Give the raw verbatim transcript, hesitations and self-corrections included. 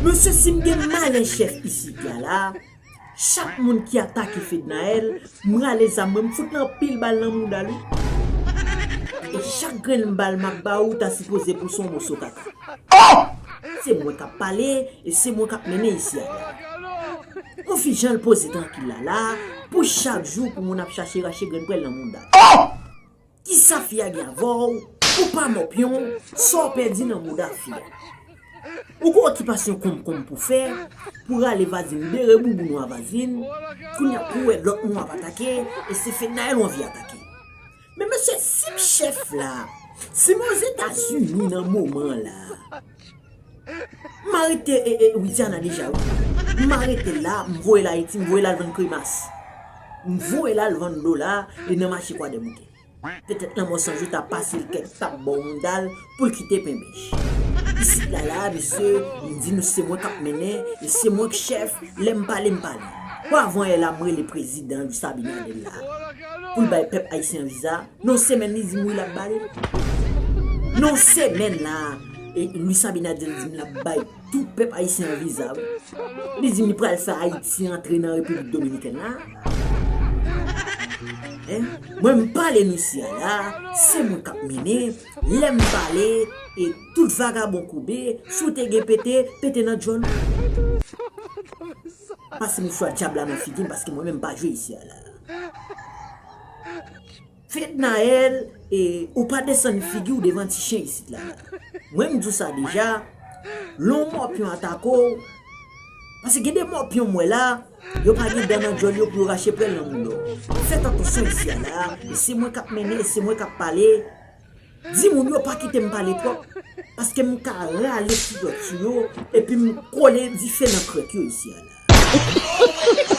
Mesye, si m gen malen chèf isit la la, chak moun ki atake Fednaelle, m rale zam mwen, m fout nan pil bal nan mouda l wi. E chak grenn bal m ap ba ou ta sipoze pou se yon moso kaka. Se mwen k ap pale e se mwen k ap mennen isi a la. Yon fi jan l poze trankil la la, pou chak jou pou moun ap chache rache grenn pwèl nan mouda l. Kisa fi a gen avè w? Ou pa mòpyon, sa w pèdi nan mouda fi a? Ou gen okipasyon konmkonm pou fè, pou rale vazin, bere bouboun ou a vazin, kounye a pou wè lòt moun w ap atake, e se Fednaelle ou anvi atake. Men mesye, si m chèf la, si m Ozetazini nan moman la, m arete e, e, Widiana deja wi. M arete l la, m voye l Ayiti, m voye l al vann kremas. M voye l al vann dola e nan mache Kwadèboukè. Petèt Lanmò San Jou ta pase l kèk tap bò mouda l pou l kite penbèch. Isit la la, mesye, m di nou se mwen k ap mennen e se mwen k chèf, lè m pale, m pale. Pou avan yè la, m rele prezidan Luis Abinader la pou l bay pèp ayisyen an viza. Nan yon semèn, li di m wi, l ap ba li. Nan yon semèn la, e Luis Abinader di m l ap bay tout pèp ayisyen an viza wi. Li di m li pral fè Ayiti antre nan Repiblik Dominikèn la. Hein? Mwen m pale nou isi a la, se mwen k ap mennen, lè m pale, e tout vagabon koube, si w te gen pete, pete nan djòl ou. Pase mouchwa dyab la nan figi m, paske mwen menm m pa jwe isi a la. Fednaelle, e, ou pa desann figi w devan ti chen isit la. Mwen m di w sa deja, lè yon mòpyon atake w, paske gen de mòpyon m wè la, yo pa gen dan nan djòl yo pou yo rache pwèl nan mouda w. Fèt atansyon isi a la, e se mwen k ap mennen, e se mwen k ap pale. Di moun yo pa kite m pale twòp, paske m ka rale kilòt sou yo, epi m kole dife nan krèk yo isi a la.